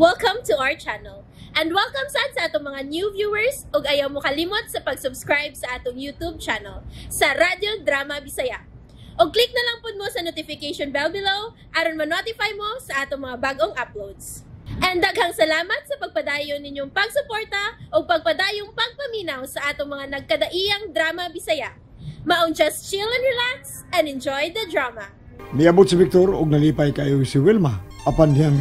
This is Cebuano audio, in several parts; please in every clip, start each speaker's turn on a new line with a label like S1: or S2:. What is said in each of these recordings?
S1: Welcome to our channel. And welcome sad sa atong mga new viewers ug ayaw mo kalimot sa pag-subscribe sa atong YouTube channel sa Radyo Drama Bisaya. Og click na lang pud mo sa notification bell below aron ma-notify mo sa atong mga bagong uploads. And daghang salamat sa pagpadayon ninyong pagsuporta ug pagpadayong pagpaminaw sa atong mga nagkadaiyang drama Bisaya. Maong just chill and relax and enjoy the drama.
S2: Niabot si Victor og nalipay kayo si Wilma. Apan dihang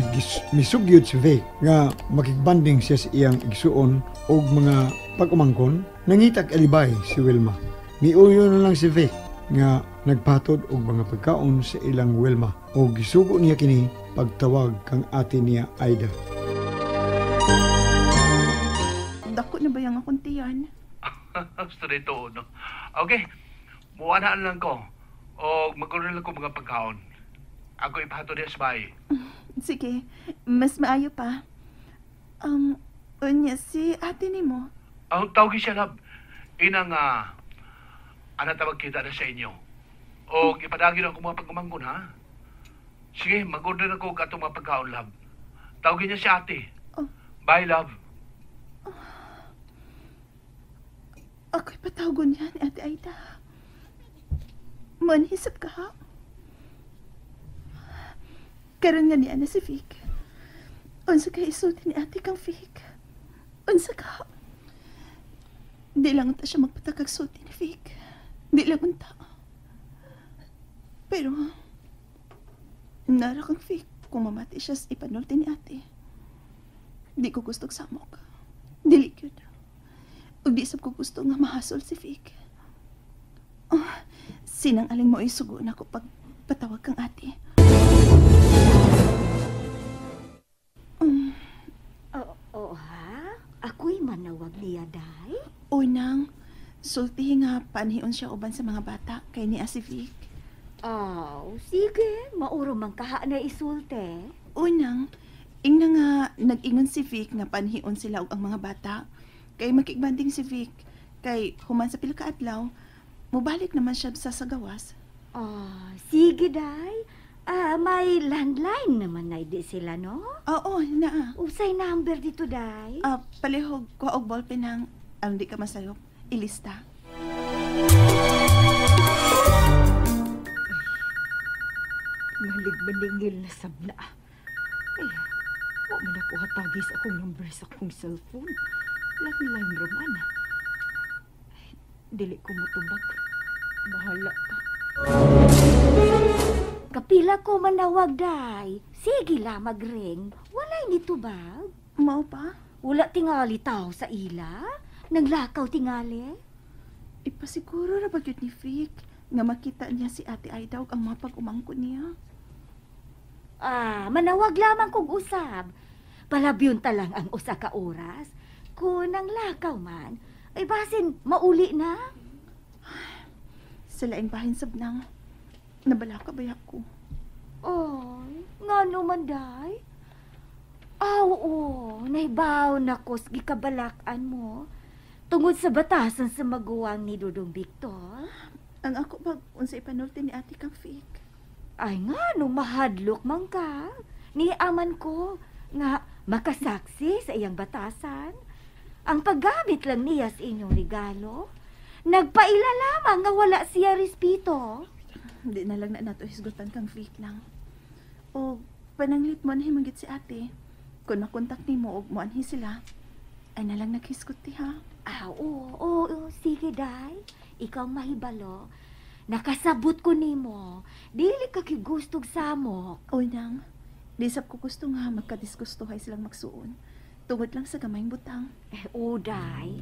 S2: misugyot si Vic nga makigbanding siya sa iyang igsuon og mga pag-umangkon, nangitag alibay si Wilma. Miuyo na lang si Vic nga nagpatod og mga pagkaon sa ilang Wilma og gisugo niya kini pagtawag kang ate niya Aida.
S3: Dako na ba yung akong tiyan?
S4: Straight to, no? Okay, muwanaan lang ko o mag-order lang ko mga pagkaon. Ako ipahato diya sa bahay.
S3: Sige, mas maayo pa. Unya si ate ni mo.
S4: Ang tawag siya, love. Inang, ana tawag kita na sa inyo. O ipadagin ako mga pagumangkon, ha? Sige, mag-order ako og atong mga pagkaon, love. Tawagin niya si ate.
S3: Oh.
S4: Bye, love.
S3: Oh. Ako'y patawagon niya ni Ate Aida. Manhisap ka, ha? Karon nga niya na si Vic. Unsa kay isulti ni ate kang Vic? Unsa ka? Di lang unta siya magpatakag sulti ni Vic. Di lang unta. Pero, nara kang Vic kung mamati siya sa ipanulti ni ate. Di ko gusto samok. Dili yun. Ug di sab ko gusto nga mahasol si Vic. Oh, sinang aling mo isugo na ko pag patawag kang ate.
S5: Oo, ha? Ako'y manawag niya, day?
S3: Unang, sultihi nga panhion siya uban sa mga bata kay ni si Vic.
S5: Oh, sige. Mauro man kaha na isulte.
S3: Unang, ingna nga nag-ingon si Vic nga panhion sila og ang mga bata. Kay makigbanding si Vic. Kay human sa pila ka adlaw, mubalik naman siya sa sagawas.
S5: Oh, sige, day. Ah, may landline naman na di sila, no?
S3: Oo, naa.
S5: Usay number dito, day?
S3: Palihog ko og ballpen ng di ka masayop. Ilista.
S6: Malig-maningil na sabna. Ay, wa man ako hatagis akong number sa akong cellphone. Landline raman. Ay, dili ko mutubag. Bahala ka.
S5: Kapila ko manawag, day. Sige la, magring. Walay nitubag.
S3: Mao pa?
S5: Wala tingali tao sa ila. Naglakaw tingali.
S3: Ipasiguro ra ba gyud ni Vic nga makita niya si Ate Aida ug ang mga pag-umangkon niya?
S5: Ah, manawag lamang kog usab. Palabyon ta lang ang usa ka oras. Kung nanglakaw man, ay basin mauli na.
S3: Sa laing bahin sabnang. Nabala ka ba ko?
S5: Ay, ngano man, day? Aw, oo, naibaw na ko sa gikabalakan mo. Tungod sa batasan sa maguwang ni Dudong Victor.
S3: Ang ako bag, unsa ipanulti ni ate kang Vic.
S5: Ay nga, no mahadlok man ka. Ni aman ko, nga makasaksi sa iyang batasan. Ang paggamit lang niya sa inyong regalo. Nagpaila lamang nga wala siya respeto.
S3: Hindi na lang na nato hisgutan kang Vic lang. O pananglit mo anhi manggit si ate. Kung makontak ni mo og moanhi sila, ay na lang naghisgot ti ha.
S5: Ah, oo, oo, sige day. Ikaw mahibalo. Nakasabot ko nimo. Dili ka kigustog samok.
S3: Oy nang, di sab ko gusto nga magkadisgustohay silang magsuon. Tungod lang sa gamayng butang.
S5: Eh, uday.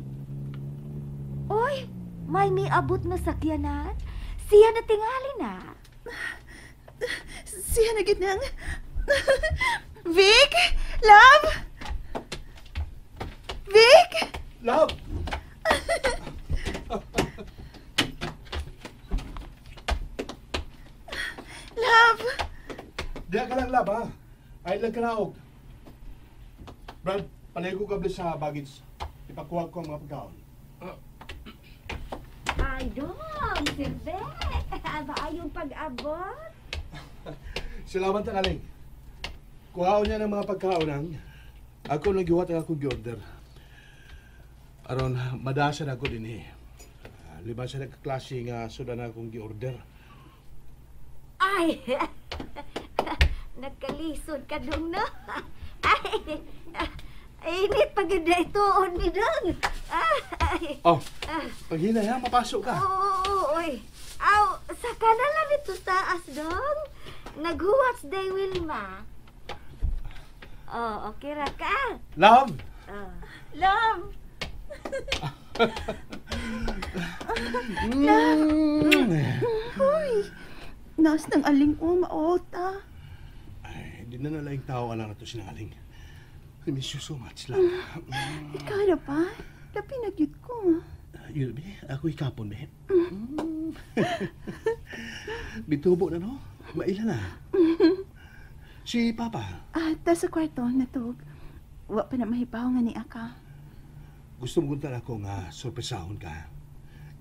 S5: Oy, may miabot na sakyanan. Siya na tingali na.
S3: Siya na gid nang. Vic! Love! Vic!
S4: Love!
S3: Love!
S4: Diya ka lang, love, ha? Ay lang ka naog. Brad, paligo ka sa baggage. Ipakuha ko ang mga pagkaon.
S5: Ay, dong, Sir Vic. Maayong pag-abot.
S4: Salamat ang aling. Kuhaon niya ng mga pagkaon ang Ako lang giwat ang akong gi-order. Aron madasan ako dinhi. Lima sa nagkaklase nga sudan akong gi-order.
S5: Ay! Nagkalisod ka dong, no? Ay! Init pa gud na ito, ni dong. Ay.
S4: Oh, paghinay ha, mapasok ka.
S5: Oo, oy. Aw, saka na lang ito taas, dong. Naghuwats day, Wilma. Oh, okay ra ka.
S4: Love!
S5: Oh.
S3: Love!
S4: Mm.
S3: Hoy! Naas ng aling o, maota.
S4: Ay, di na nalaing tao alang na to sinangaling. I miss you so much, love.
S3: Ikaw na pa? Lapi na gyud ko.
S4: Yun, be, ako ikapon, be. Mm. Bitubo na, no? Maila na. Si Papa,
S3: Ah, ta sa kwarto, natug. Wa pa na mahibaw nga ni Aka.
S4: gusto mo guntan ako nga sorpresahon ka.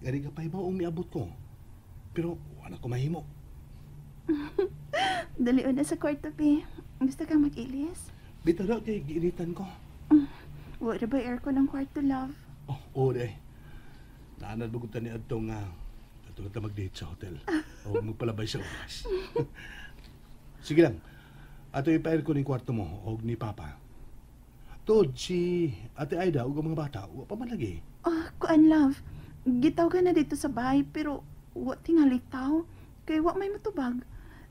S4: Gani ka pa ibaw ang miabot ko. Pero wala ko mahimo.
S3: Dali na sa kwarto, be. Gusto kang mag-ilis?
S4: Bitaw na kay giinitan ko.
S3: Wa ra ba aircon ang kwarto, love?
S4: Oh, oo day. Naanad mo guntan ni adtong nga ato na ta mag-date sa hotel. O magpalabay sa oras. Sige lang. Ato ipa-aircon yung kwarto mo og ni Papa. Tuod si Ate Aida ug ang mga bata, wa pa man lagi.
S3: Ah, kuan, love. Gitaw ka na dito sa bahay, pero wa tingali taw. Kay wa may matubag.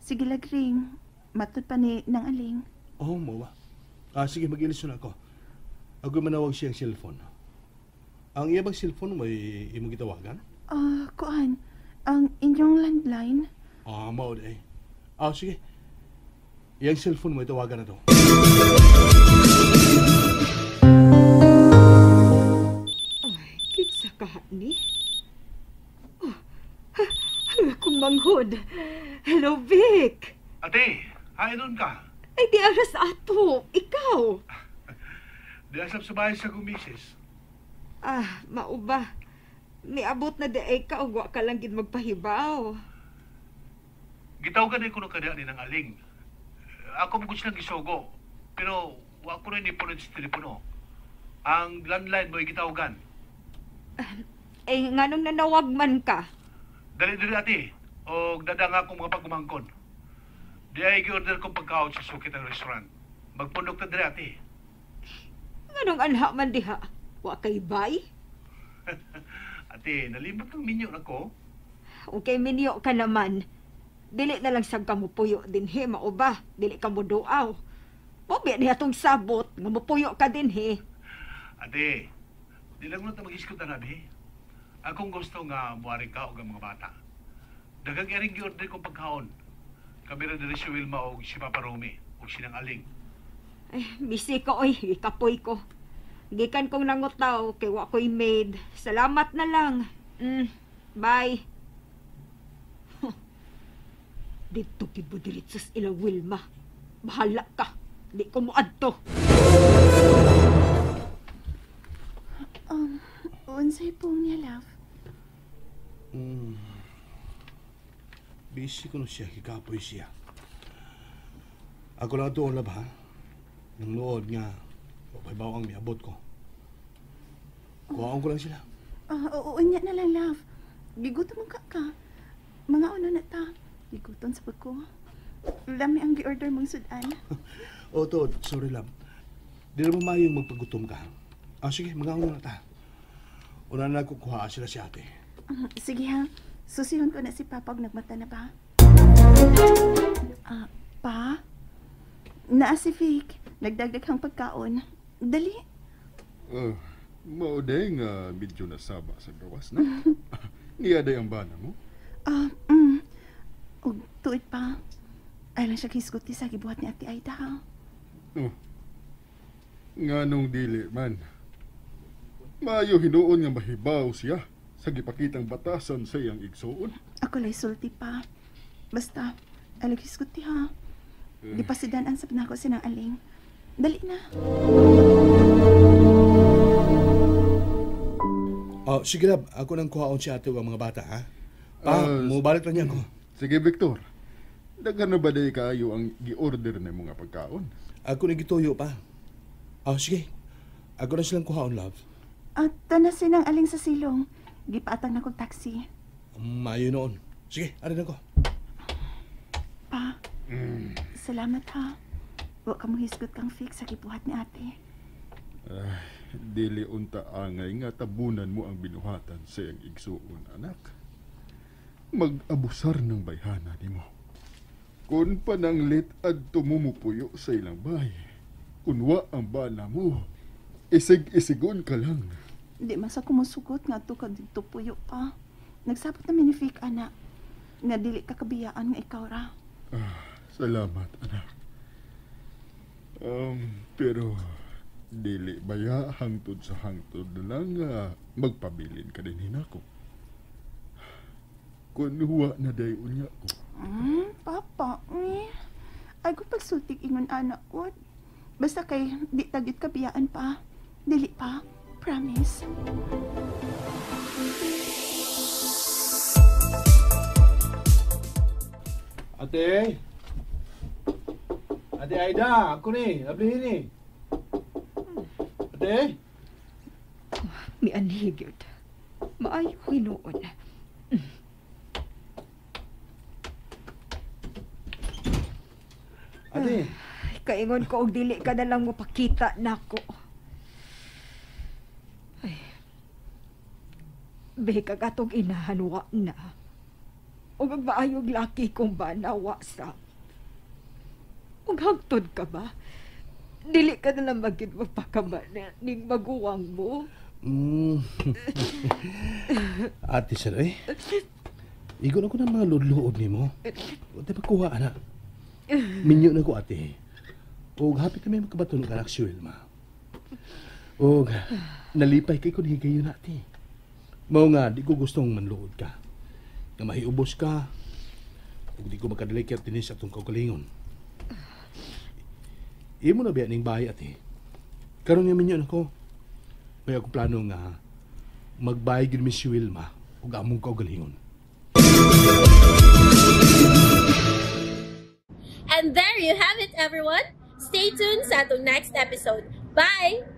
S3: Sige lagring. Matud pa ni nang aling.
S4: Oh, mo ba? Ah, sige, mag-ilis na ako. Ako manawag siyang cellphone. Ang iya bang cellphone may imong gitawagan?
S3: Ah, kuan. Ang inyong landline.
S4: Ah, mao day. Ah, sige. Iyang cellphone mo itawagan na to.
S6: Ay, kinsa ka ni? Oh, ha, akong manghod. Hello, Vic.
S4: Ate, hain nun ka.
S6: Ay, di aras ato. Ikaw.
S4: Di asap sa bahay sa kong misis.
S6: Ah, mauba. Miabot na di ay ka ug wa ka lang gid magpahibaw.
S4: Gitawagan na ko nung kanya ni ng aling. Ako mo silang gisugo. Pero wa ko na ni punod sa telepono. Ang landline mo gitawagan.
S6: Eh, nganong nanawag man ka?
S4: Dali-dali ate. O dada nga akong mga pagumangkon. Di ay gi-order kong pagkaon sa sukit ng restaurant. Magpundok ta diri ate.
S6: Nganong anha man diha? Wa kay bay?
S4: Ate, nalimot ng minyo na ko.
S6: Okay, minyo ka naman. Dili na lang sab ka mupuyo dinhi, mao ba? Dili ka muduaw. Mobi niya tong sabot nga mupuyo ka dinhi.
S4: Ate, di lang na mag-iskot na nabi. Akong gusto nga muari ka og ang mga bata. Daghang iring gi-order kong pagkaon. Kami ra diri si Wilma og si Papa Romy og sinang aling.
S6: Ay, busy ko oy, ikapoy ko. Gikan kong nangutaw kay wa ko'y maid. Salamat na lang. Bye. Dito gid mo diretso sa ilang Wilma. Bahala ka. Di ko moadto.
S3: Unsay pong niya, love?
S4: Busy ko na siya, hikapoy siya. Ako lang ito, lab, ha? Nang nood nga, okay ba ang miabot ko? Kuhaan ko lang sila.
S3: Ah, oo, unya na lang, love. Gigutom mo ka. Mga ano na ta. Gigutom sa pagko. Lami ang gi-order mong sudan.
S4: O, to, sorry, love. Di na mo mayong magpagutom ka. Ah, sige, mga ano na ta. Una na kukuha sila si ate.
S3: Ah, sige ha. Susihon ko na si Papa og nagmata na ba? Ah, pa? Naa si Vic. Nagdagdag ang pagkaon. Dali.
S7: Mao day nga medyo nasaba sa gawas na. Niya day ang bana mo.
S3: Ah, Og tuit pa. Ay lang siya kisguti sa gibuhat ni Ate Aida ha.
S7: Oh. Nganong dili man. Maayo hinuon nga mahibaw siya sa gipakitang batasan sa iyang igsuon.
S3: Ako lay sulti pa. Basta, alag hisguti ha. Di pa si Dan ansap na ako sinang aling. Dali na.
S4: Oh, sige lab, ako nang kuhaon si ate ug ang mga bata, ha? Pa, mubalik lang niya ko.
S7: Sige, Victor. Daghan na ba day kaayo ang gi-order na mga pagkaon?
S4: Ako ni gituyo pa. Ah, sige. Ako na silang kuhaon, love.
S3: At tanasin ang aling sa silong. Gipaatang na kong taxi.
S4: Maayo noon. Sige, ari na ko.
S3: Pa, salamat ha. Wa ka mo hisgot kang fix sa gibuhat ni ate.
S7: Ay, dili unta angay nga tabunan mo ang binuhatan sa iyang igsuon, anak. Mag-abusar ng bayhana nimo. Kung pananglit adto mo mupuyo sa ilang bay, kunwa ang bana mo, isig-isigon ka lang.
S3: Di man sa kumusugot nga to ka didto puyo pa. Nagsabot na mi ni Vic, ana. Nga dili ka kabiyaan nga ikaw ra.
S7: Ah, salamat, anak. Pero dili baya hangtod sa hangtod na lang nga magpabilin ka din hinako. Kun huwa na dayon niya ko.
S3: Papa, eh. Ay ko pagsultig ingon anak ko. Basta kay di tagyot kabiyaan pa. Dili pa. Promise.
S4: Ate! Ate Aida, ako ni. Ablihin ni. Ate?
S6: Mianhigit. Maayo hinuon.
S4: Ate!
S6: Ay, kaingon ko og dili ka na lang mopakita nako. Ay. Beka katong inahan wa na. Og ang maayog laki kong bana wa sa. Og hangtod ka ba? Dili ka na lang magid magpakama ning maguwang mo.
S4: Ate sir, eh. Igon ako ng mga lodlood nimo. Wa tay makuha, anak. Minyo na ko, ate. Og hapit kami magkabaton og anak si Wilma. Og nalipay kay kun higayon na, ate. Mao nga, di ko gustong manluod ka. Nga mahiubos ka. Ug di ko makadalikir dinhi sa atong kaugalingon. Imo na biya ning bahay, ate. Karon nga minyo nako. May akong plano nga magbahay gyud mi si Wilma ug among kaugalingon.
S1: And there you have it, everyone. Stay tuned sa atong next episode. Bye!